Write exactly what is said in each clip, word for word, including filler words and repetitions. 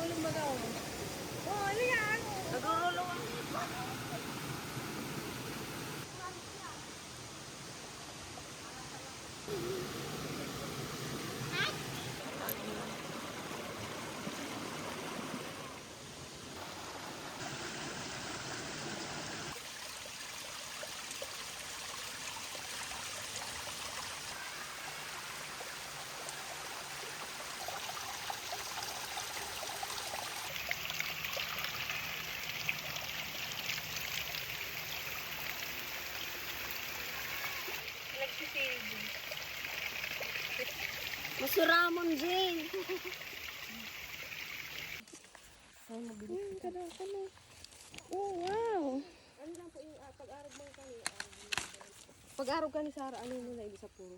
Lumagaw. Oh, ano yan? Nagro-roll ang Nagsisilbi. Masuramon, Jane. Ay, mabilis. Hmm, kada, kada. Oh, wow. Ano lang po yung, ah, pag-arog mo kani, ah, pag-arog ka ni Sarah, ano mo na iba sa puro?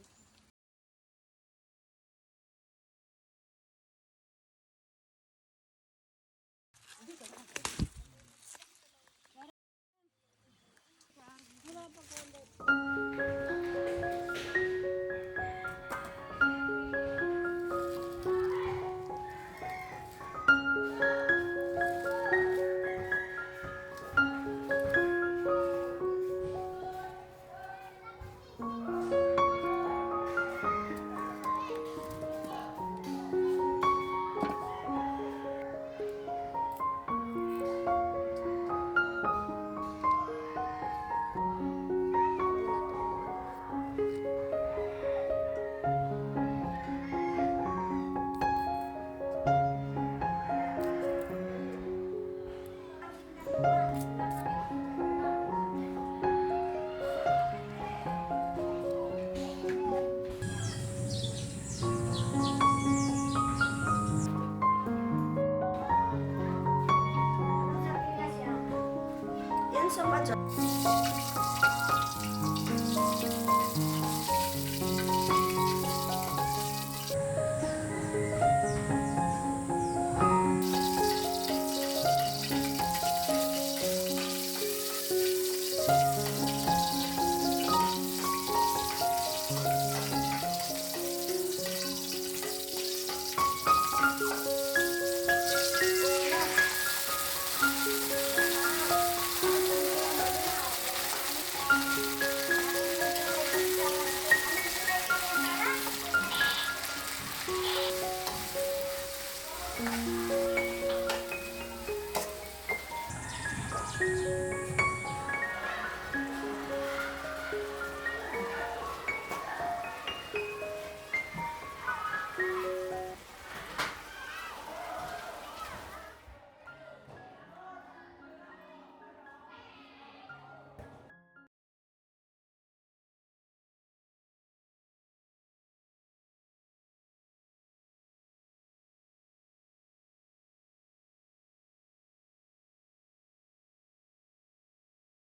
Yan sa pa dyan.